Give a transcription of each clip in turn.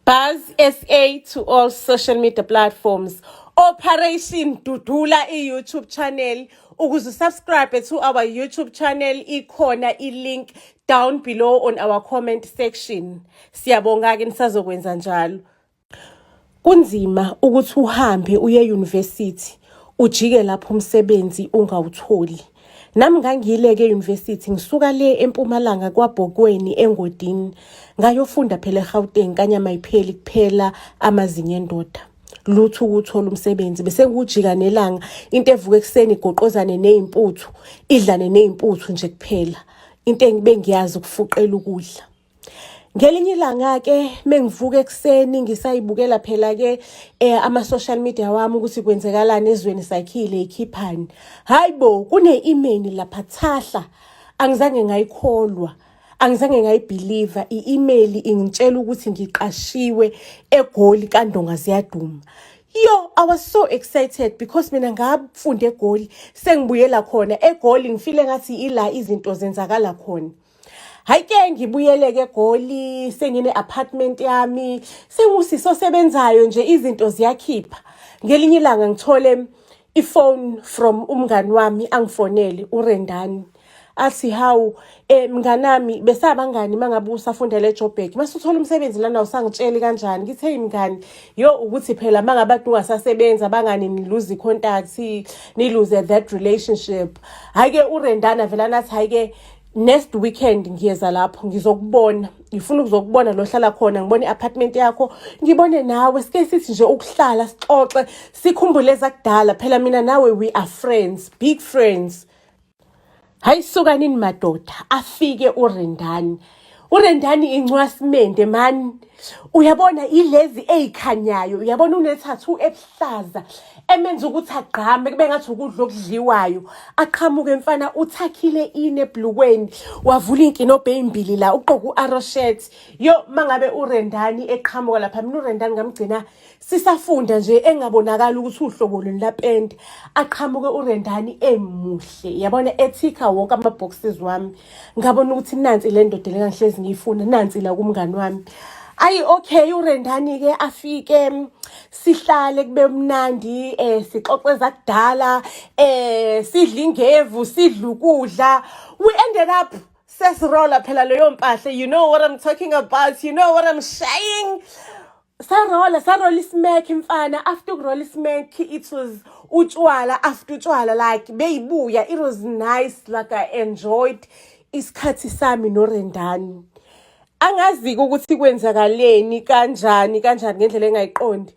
Buzz SA to all social media platforms. Operation Dudula i-YouTube channel. Ukuze subscribe to our YouTube channel, ikhona i-link down below on our comment section. Siyabonga ke, nisazokwenza njalo. Kunzima ukuthi uhambe uye e-university, ujike lapho umsebenzi ungawutholi. Nami ngangiyile-ke e-university, ngisuka le eMpumalanga kwaBhokweni eNgodini, ngayofunda phela eGauteng kanyama ayipheli kuphela amazinyo endoda. Lutho ukuthola umsebenzi, bese ngujika nelanga, into evuka ekuseni igoqozane ney'mputhu, idlane ney'mputhu nje kuphela. Into engibe ngiyazi ukufuqela ukudla. Ngelinye ilanga-ke mengivuka ekuseni, ngisayibukela phela-ke ama-social media wami ukuthi kwenzekalani ezweni, sakhile ikhiphani. Hayi bo, kune-email lapha thahla, angizange ngayikholwa, angizange ngayibhiliva i-email ingitshela ukuthi ngiqashiwe eGoli kaNdonga Ziyaduma. Yo, I was so excited because mina ngafunda eGoli, sengibuyela khona eGoli, ngifile ngathi ila izinto zenzakala khona. Hayi-ke, ngibuyele-ke eGoli, sengine-apartment yami, sengusisi osebenzayo nje, izinto ziyakhipha. Ngelinye ilanga ngithole ifone from umngani wami, angifonele uRendani. Athi, "Hawu, mnganami, besabangani mangabe usafundela eJoburg. Mase uthola umsebenzi lana usangitsheli kanjani?" Ngithi, "Hey mngani, yo, ukuthi phela mangabe ade ungasasebenzi abangani ni-lose contact, ni-lose that relationship." Hayi-ke, uRendana vele nathi, "Hayi-ke, next weekend ngiyeza lapho ngizokubona, ngifuna ukuzokubona lo hlala khona, ngibone i-apartment yakho, ngibone nawe, sike sithi nje ukuhlala sixoxe, sikhumbule ezakudala. Phela mina nawe we are friends, big friends." Hayi suka nini madoda, afike uRendani. URendani incwasimende man, uyabona ilezi ey'khanyayo, uyabona une-tattoo ebuhlaza emenza ukuthi agqame kube ngathi ukudla okudliwayo. Aqhamuke mfana, uthakhile ini ebhlukweni, wavula iy'nkinobho ey'mbili la, ugqoke u-arrow shirt. Yo, mangabe uRendani eqhamuka lapha, mina uRendani ngamgcina sisafunda nje, engabonakali ukuthi uhlobo luni lapende. Aqhamuke uRendani emuhle, yabona, ethikha wonke ama-boxes wami. Ngabona ukuthi nansi le ndoda le ngangihlezi ngiyifuna, nansi la kumngani wami. Ayi okay, uRendani-ke afike, sihlale kube mnandi, sixoxe ezakudala, sidle ingevu, sidle ukudla. We ended up sesirola phela leyo mpahla, you know what I'm talking about, you know what I'm saying. Sarola, sarola ismack mfana. After ukurola ismack, it was utshwala. After utshwala, like beyibuya, it was nice, like I enjoyed isikhathi sami noRendani. Angazi-ke ukuthi kwenzakaleni, kanjani kanjani, ngendlela engayiqondi,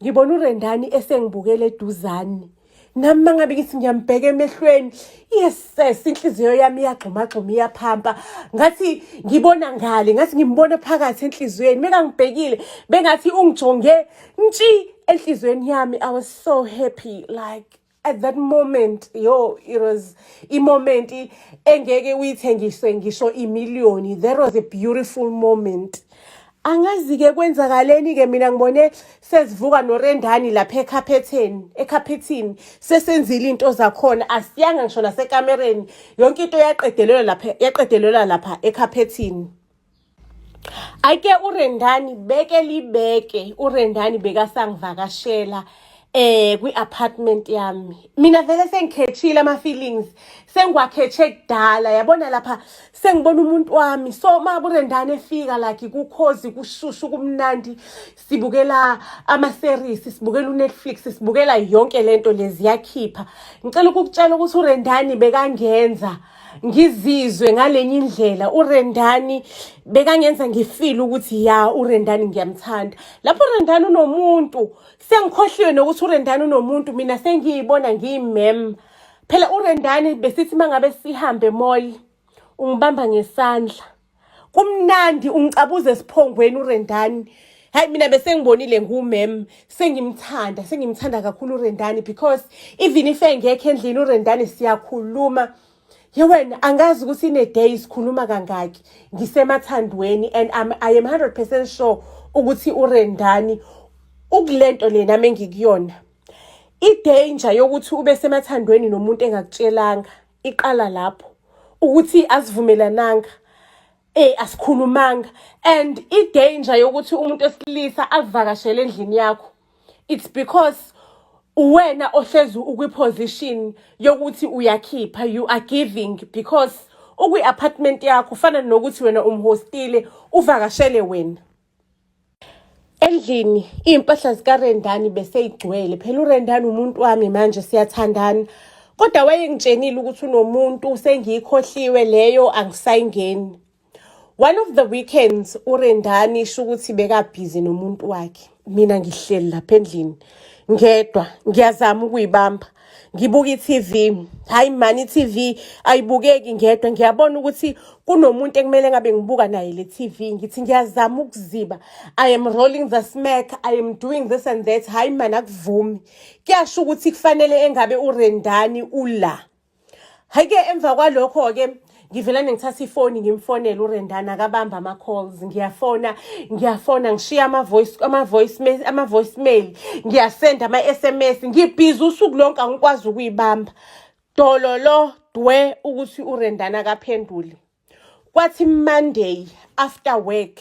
ngibona uRendani esengibukela eduzane nami. Mangabe ngithi ngiyambheka emehlweni, yes sis, inhliziyo yami iyagxumagxuma, iyaphampa, ngathi ngibona ngale, ngathi ngimbona phakathi enhliziyweni mekangibhekile, bengathi ungijonge ntshi enhliziyweni yami. I was so happy, like at that moment, yo, it was i-moment engeke uyithengiswe ngisho imiliyoni. That was a beautiful moment. Angazi-ke kwenzakaleni-ke, mina ngibone sesivuka noRendani lapha ekhaphetheni, ekhaphethini, sesenzile iy'nto zakhona, asiyanga ngisho nasekamereni, yonke into yaqedelelwa lapha, yaqedelelwa lapha ekhaphethini. Ake uRendani beke libeke, uRendani bekasangivakashela kwi-apartment yami. Mina vele sengikhethile ama-feelings, sengiwakhethe kudala, yabona lapha sengibona umuntu wami. So uma uRendani efika, like kukhozi, kushushu, kumnandi, sibukela ama-series, sibukela uNetflix, sibukela yonke lento lezi yakhipha. Ngicela ukukutshela ukuthi uRendani bekangenza ngizizwe ngalenye indlela. URendani bekangenza ngifile ukuthi ya, uRendani ngiyamthanda. Lapho uRendani unomuntu, sengikhohliwe nokuthi uRendani unomuntu, mina sengiyibona ngiyimem. Phela uRendani besithi mangabe sihambe mall, ungibamba ngesandla, kumnandi, ungicabuza esiphongweni uRendani. Hayi, mina bese ngibonile ngumem, sengimthanda, sengimthanda kakhulu uRendani, because even if engekho endlini uRendani, siyakhuluma. Ye wena, angazi ukuthi in a day sikhuluma kangaki. Ngisemathandweni and I am 100% sure ukuthi uRendani ukulento le nami engikuyona. I-danger yokuthi ube semathandweni nomuntu engakutshelanga iqala lapho ukuthi azivumelananga. Asikhulumanga and i-danger yokuthi umuntu wesilisa akuvakashele endlini yakho, it's because uwena ohlezi ukwi-position yokuthi uyakhipha, you are giving, because ukwi-apartment yakho fana nokuthi wena umhostile, uvakashele wena endlini. Iy'mpahla zikaRendani beseyigcwele phela. URendani umuntu wami manje, siyathandana, kodwa wayengitshenile ukuthi unomuntu, sengiyikhohliwe leyo, angisayingeni. One of the weekends uRendani sho ukuthi bekabhizi nomuntu wakhe, mina ngihleli lapha endlini ngedwa, ngiyazama ukuyibamba, ngibuka i-TV. Hayi mani, i-TV ayibukeki ngedwa. Ngiyabona ukuthi kunomuntu ekumele ngabe ngibuka naye le TV. Ngithi ngiyazama ukuziba, I am rolling the smack, I am doing this and that, hayi mani, akuvumi. Kuyasho ukuthi kufanele engabe uRendani ula. Hayi-ke, emva kwalokho-ke ngivele ngithatha ifoni ngimfonele uRendani, akabamba ama-calls. Ngiyafona, ngiyafona, ngishiya ama-voice mail, ngiyasenda ama-SMS, ngibhizi usuku lonke, angikwazi ukuyibamba. Dololo dwe ukuthi uRendani akaphenduli. Kwathi Monday after work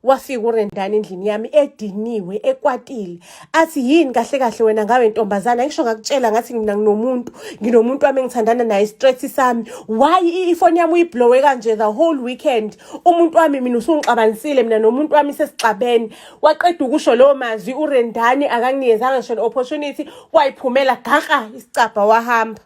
wafika uRendani endlini yami ediniwe, ekwatile, athi, "Yini kahle kahle wena ngawe ntombazana? Ngisho ngakutshela ngathi mina nginomuntu, nginomuntu wami engithandana naye, straight sami. Why ifoni yami uyiblowe kanje the whole weekend? Umuntu wami mina usungixabanisile, mina nomuntu wami sesixabene." Waqeda ukusho lowo mazwi uRendani, akanginikezanga ngisho ne-opportunity, wayiphumela gaqa isicabha wahamba.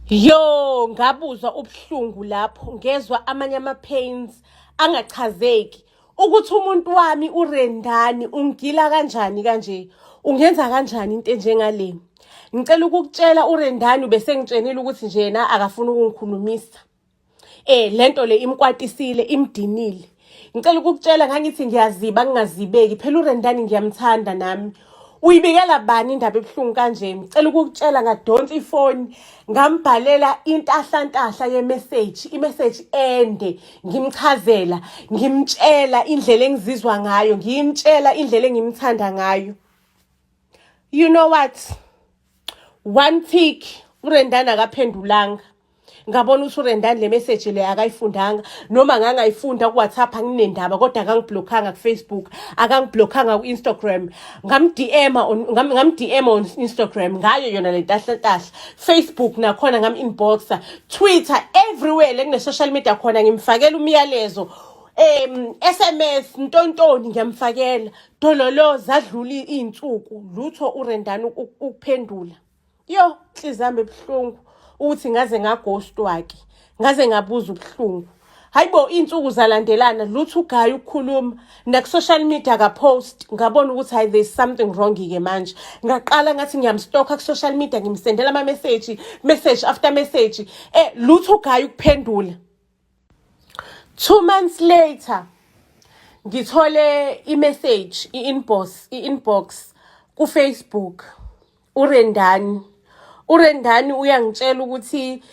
Yo, ngabuzwa ubuhlungu lapho, ngezwa amanye ama-pains angachazeki ukuthi umuntu wami uRendani ungigila kanjani kanje, ungenza kanjani into enjengale. Ngicela ukukutshela, uRendani ubesengitshenile ukuthi nje yena akafuni ukungikhulumisa, lento le imkwatisile, imdinile. Ngicela ukukutshela, ngangithi ngiyaziba ngingazibeki phela, uRendani ngiyamthanda nami. Uyibikela bani indaba ebuhlungu kanje? Ngicela ukukutshela, ngadonsa ifoni, ngambhalela intahlantahla ye-message, i-message ende, ngimchazela, ngimtshela indlela engizizwa ngayo, ngimtshela indlela engimthanda ngayo. You know what, one tick, uRendani akaphendulanga. Ngabona ukuthi uRendani le message le akayifundanga, noma ngangayifunda ku-WhatsApp anginendaba, kodwa akangiblockanga ku-Facebook, akangiblockanga ku-Instagram. Ngam-DM on ngam-DM on Instagram ngayo yona le ntahlantahla, Facebook nakhona ngam-inboxa, Twitter, everywhere le kune-social media khona ngimfakela umyalezo, SMS, ntontoni, ngiyamfakela. Dololo, zadlula iy'nsuku, lutho uRendani ukuphendula. Yo, inhliziyo yami ebuhlungu ukuthi ngaze ngaghostwa-ke, ngaze ngabuza ubuhlungu. Hayibo, iy'nsuku zalandelana, lutho ugaya ukukhuluma, naku-social media akapost. Ngabona ukuthi hayi, there's something wrong-ke manje. Ngaqala ngathi ngiyamstalka ku-social media, ngimsendela ama-message, message after message, lutho ugaya ukuphendula. 2 months later ngithole i-message, i-inbox ku-Facebook. URendani uyangitshela ukuthi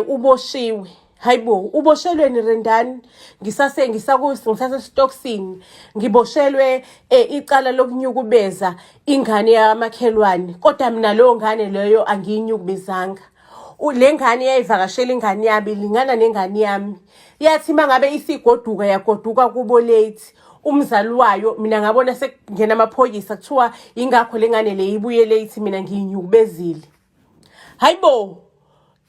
uboshiwe. Hayibo, uboshelweni Rendani? Ngisase ngisasesitokisini, ngiboshelwe icala lokunyukubeza ingane yamakhelwane, kodwa mina leyo ngane leyo angiyinyukubezanga. Le ngane yayivakashela ingane yami, ilingana nengane yami. Yathi uma ngabe isigoduka, yagoduka kubo late, umzali wayo, mina ngabona sekungena amaphoyisa, kuthiwa ingakho le ngane le ibuye late, mina ngiyinyukubezile. Hayibo,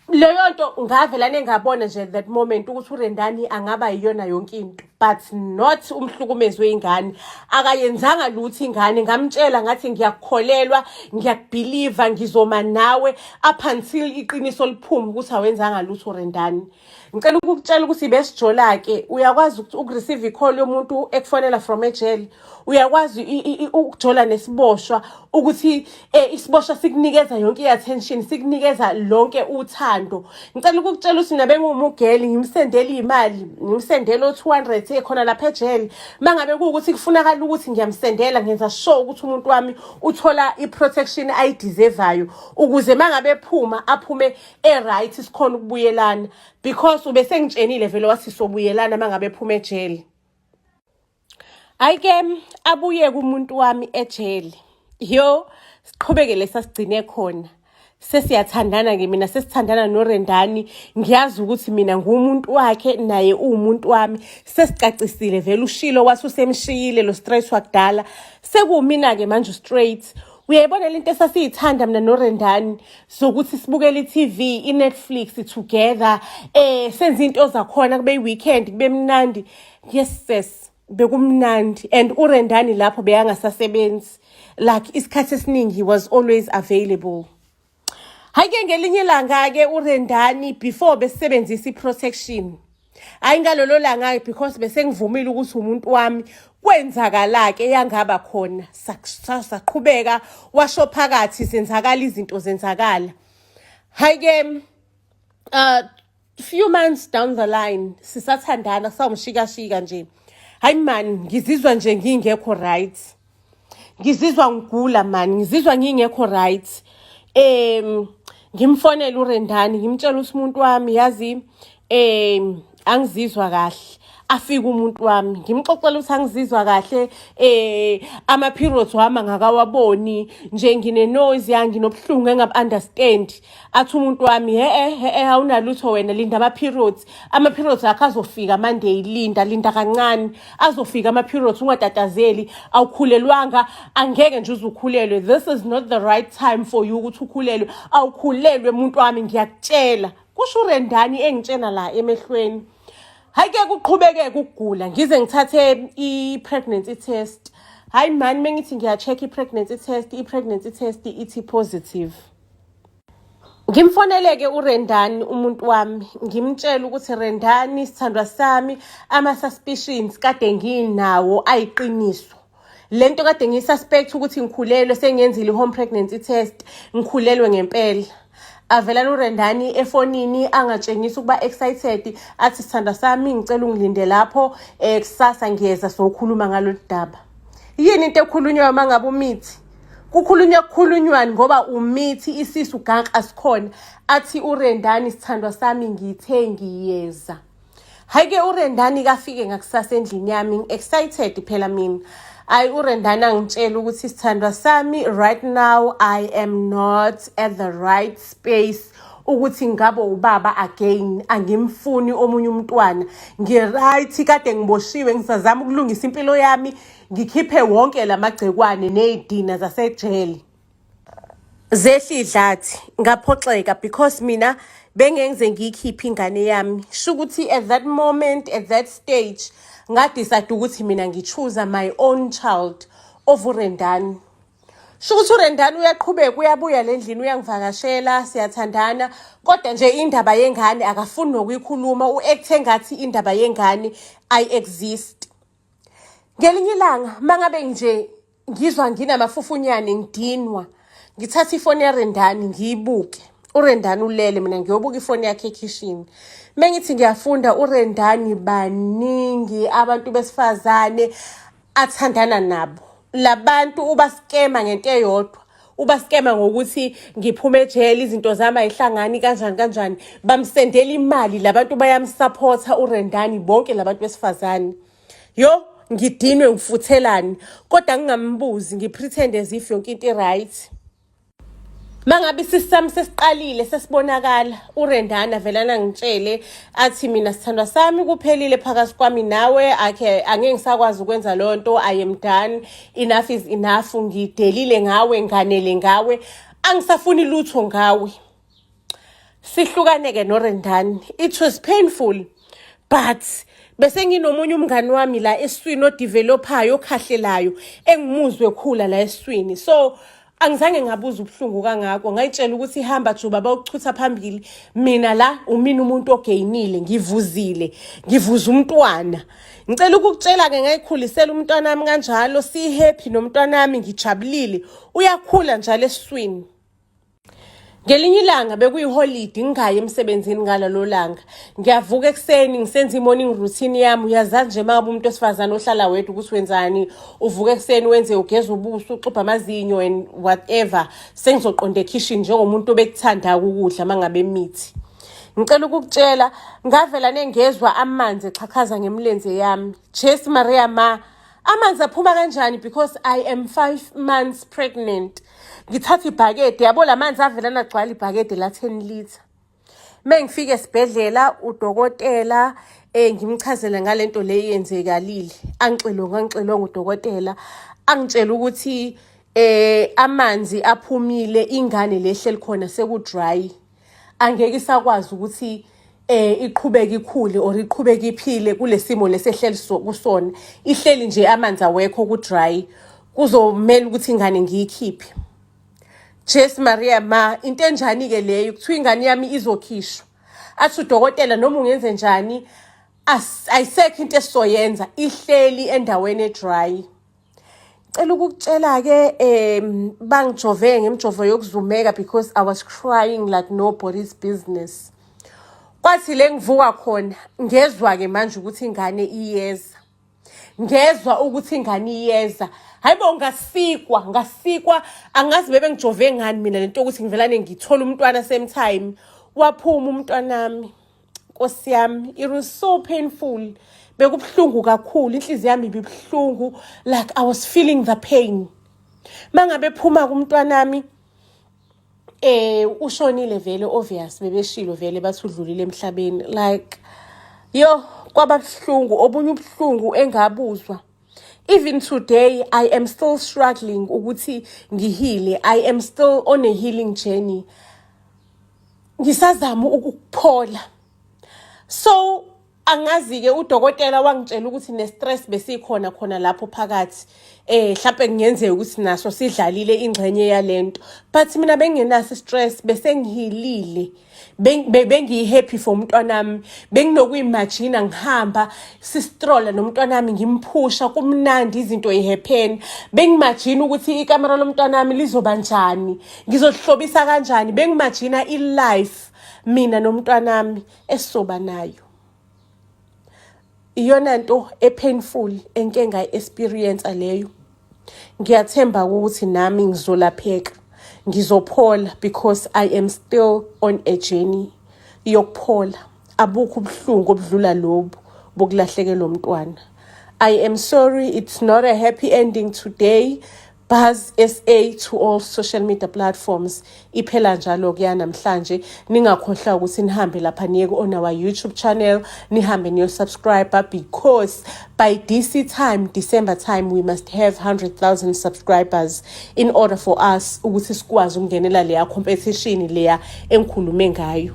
leyo nto ngavelane ngabona nje that moment ukuthi uRendani angaba yiyona yonke into but not umhlukumezi wey'ngane. Akayenzanga lutho ingane. Ngamtshela ngathi, "Ngiyakukholelwa, ngiyakubhiliva, ngizoma nawe up until iqiniso liphume ukuthi awenzanga lutho." Rendani, ngicela ukukutshela ukuthi besijola-ke. Uyakwazi ukureceive i-call yomuntu ekufonela from ejele? Uyakwazi ukujola nesiboshwa, ukuthi isiboshwa sikunikeza yonke i-attention, sikunikeza lonke uthando? Ngicela ukukutshela ukuthi mina bengiwumugeli, ngimsendela iy'mali, ngimsendela o-200 ekhona lapha ejele. Uma ngabe kuwukuthi kufunakala ukuthi ngiyamsendela, ngenza sure ukuthi umuntu wami uthola i-protection ayideservayo, ukuze uma ngabe ephuma aphume e-right, sikhona ukubuyelana, because ubesengitshenile vele wathi sobuyelana uma ngabe ephuma ejele. Hhayi-ke, abuye kumuntu wami ejele. Yo, siqhubeke le sasigcine khona. Sesiyathandana-ke mina, sesithandana noRendani. Ngiyazi ukuthi mina ngumuntu wakhe, naye uwumuntu wami. Sesicacisile vele, ushilo wathi usemshiyile lo straight wakudala. Sekuwumina-ke manje straight. Uyayibona lento esasiyithanda mina noRendani, zokuthi sibukele i-TV, i-Netflix together, senze into zakhona, kube i-weekend, kube mnandi. Yes sis, bekumnandi. And uRendani lapho bekangasasebenzi, like isikhathi esiningi he was always available. Hayi-ke, ngelinye ilanga-ke uRendani, before besebenzisa i-protection, hayi ngalolo langa-ke, because besengivumile ukuthi umuntu wami, kwenzakala-ke yangaba khona, saqhubeka, washo phakathi, zenzakala izinto, zenzakala. Hayi-ke, few months down the line, sisathandana, sawumshikashika nje. Hayi man, ngizizwa nje ngingekho right, ngizizwa ngigula man, ngizizwa ngingekho right. Ngimfonele uRendani, ngimtshela ukuthi umuntu wami, yazi, angizizwa kahle. Afike umuntu wami, ngimxoxela ukuthi angizizwa kahle, ama-periods wami angakawaboni nje, ngine-nausea, nginobuhlungu engabu-understand. Athi umuntu wami, he-e he-e, awunalutho wena, linda ama-periods, ama-periods akho azofika Monday, linda, linda kancane, azofika ama-periods, ungatatazeli, awukhulelwanga, angeke nje uze ukhulelwe. This is not the right time for you ukuthi ukhulelwe, awukhulelwe muntu wami, ngiyakutshela, kusho uRendani engitshena la emehlweni. Hayi-ke, kuqhubeke ukugula, ngize ngithathe i-pregnancy test. Hayi mani, mengithi ngiya-check i-pregnancy test, i-pregnancy test ithi positive. Ngimfonele-ke uRendani umuntu wami, ngimtshele ukuthi, "Rendani, sithandwa sami, ama-suspicions kade nginawo ayiqiniso. Lento kade ngiyisuspect ukuthi ngikhulelwe, sengiyenzile i-home pregnancy test, ngikhulelwe ngempela." Avelana uRendani efonini, angatshengisi ukuba excited, athi, "Sithandwa sami, ngicela ungilinde lapho, kusasa ngiyeza, sokhuluma ngalolu daba." Yini into ekhulunywayo uma ngabe umithi? Kukhulunywa, kukhulunywani ngoba umithi, isisu ganka sikhona? Athi uRendani, "Sithandwa sami, ngithe ngiyeza." Hayi-ke, uRendani kafike ngakusasa endlini yami, excited phela mina. Ayi, uRendani angitshela ukuthi, "Sithandwa sami, right now I am not at the right space ukuthi ngabe ubaba again, angimfuni omunye umntwana, ngi-right, kade ngiboshiwe, ngisazama ukulungisa impilo yami, ngikhiphe wonke lamagcekwane ney'dina zasejele." Zehla idlathi, ngaphoxeka because mina bengengize ngiyikhiphe ingane yami. Sho ukuthi at that moment, at that stage, ngadecide ukuthi mina ngi-choose my own child over uRendani. Sho ukuthi uRendani uyaqhubeka, uyabuya le ndlini, uyangivakashela, siyathandana, kodwa nje indaba yengane akafuni nokuyikhuluma, u-act engathi indaba yengane ayi-exist. Ngelinye ilanga, mangabe nje ngizwa nginamafufunyane, ngidinwa, ngithatha ifoni yaRendani ngiyibuke. URendani ulele, mina ngiyobuka ifoni yakhe ekhishini. Mengithi ngiyafunda, uRendani baningi abantu besifazane athandana nabo. Labantu ubaskema ngento eyodwa, ubaskema ngokuthi ngiphume ejele, izinto zami ayihlangani, kanjani kanjani. Bamsendela imali labantu, bayamsupporta uRendani, bonke labantu besifazane. Yo, ngidinwe ngifuthelani, kodwa ngingambuzi, ngipretend as if yonke into i-right. Mangabe isisu sami sesiqalile sesibonakala, uRendana velana ngitshele athi, "Mina sithandwa sami, kuphelile phakathi kwami nawe, akhe angeke ngisakwazi ukwenza leyo nto. I am done, enough is enough, ngidelile ngawe, nganele ngawe, angisafuni lutho ngawe." Sihlukane-ke noRendani. It was painful, but bese nginomunye umngani wami la esiswini odevelopayo, okhahlelayo, engimuzwe khula la esiswini, so angizange ngabuza ubuhlungu kangako. Ngayitshela ukuthi hamba juba, bawuchutha phambili, mina la umina umuntu ogeyinile, ngivuzile, ngivuza umntwana. Ngicela ukukutshela-ke, ngayikhulisela umntwana wami kanjalo, si-happy nomntwana wami, ngijabulile, uyakhula njalo esiswini. Ngelinye ilanga bekuyiholidi, ngingayi emsebenzini ngalelo langa. Ngiyavuka ekuseni, ngisenza i-morning routine yami. Uyazazi nje uma ngabe umuntu wesifazane ohlala wedwa ukuthi wenzani, uvuka ekuseni, wenze, ugeza ubuso, uxubha amazinyo and whatever. Sengizoqonda ekhishini njengomuntu obekuthanda ukudla uma ngabe mithi. Ngicela ukukutshela, ngavela nengezwa amanzi exhaqhaza ngemilenze yami. Jesu Maria ma, Amanzi aphuma kanjani because I am 5 months pregnant? Ngithatha ibhakede, yabo, la manzi avelana agcwala ibhakede la 10 litre. Mengifika esibhedlela, udokotela ngimchazele ngalento le yenzekalile. Angixilonga, angixilonga udokotela, angitshela ukuthi amanzi aphumile, ingane lehleli khona seku-dry, angeke isakwazi ukuthi iqhubeke ikhule or iqhubeke iphile kulesimo lesehleli kusona. Ihleli nje, amanzi awekho, ku-dry, kuzomela ukuthi ingane ngiyikhiphe. Jesu Maria ma, into enjani-ke leyo? Kuthiwa ingane yami izokhishwa. Athi udokotela, noma ungenze njani, ayisekho into esizoyenza, ihleli endaweni e-dry. Cela ukukutshela-ke, bangijove ngemjovo yokuzumeka because I was crying like nobody's business. Kwathi le ngivuka khona, ngezwa-ke manje ukuthi ingane iyeza. Ngezwa ukuthi ingane iyeza. Hayibo, ngasikwa, ngasikwa. Angazi bebe ngijove ngani mina lento yokuthi ngivelane ngithola umntwana same time. Waphuma umntwanami. Nkosi yami, it was so painful. Bekubuhlungu kakhulu, inhliziyo yami ibibuhlungu, like I was feeling the pain. Mangabe phuma kumntwanami, ushonile vele, obvious, bebeshilo vele, bathi udlulile emhlabeni. Like, yo, kwaba buhlungu, obunye ubuhlungu engabuzwa. Even today I am still struggling ukuthi ngi-heale. I am still on a healing journey, ngisazama ukuphola. So angazi-ke, udokotela wangitshela ukuthi ne-stress besikhona khona lapho phakathi, mhlampe kungenzeka ukuthi naso sidlalile ingxenye yalento, but mina bengingenaso i-stress, bese ngi-healile. Bengiyi-happy for umntwanami. Benginokuyi-imagina ngihamba si-strolla nomntwanami, ngimphusha, kumnandi, izinto yi-happen. Bengi-imagina ukuthi ikamera lomntwanami lizoba njani, ngizohlobisa kanjani. Bengi-imagina i-life mina nomntwanami esizoba nayo. Iyona nto e-painful enke ngayi-experience leyo. Ngiyathemba ukuthi nami ngizolapheka, ngizophola, because I am still on a journey yokuphola. Abukho ubuhlungu obudlula lobu bokulahlekelwa umntwana. I am sorry it's not a happy ending today. Buzz SA to all social media platforms. Iphela njalo kuya namhlanje. Ningakhohlwa ukuthi nihambe lapha niye on our YouTube channel, nihambe niyo-subscribe, because by DC time, December time, we must have 100,000 subscribers in order for us ukuthi sikwazi ukungenela leya competition leya engikhulume ngayo.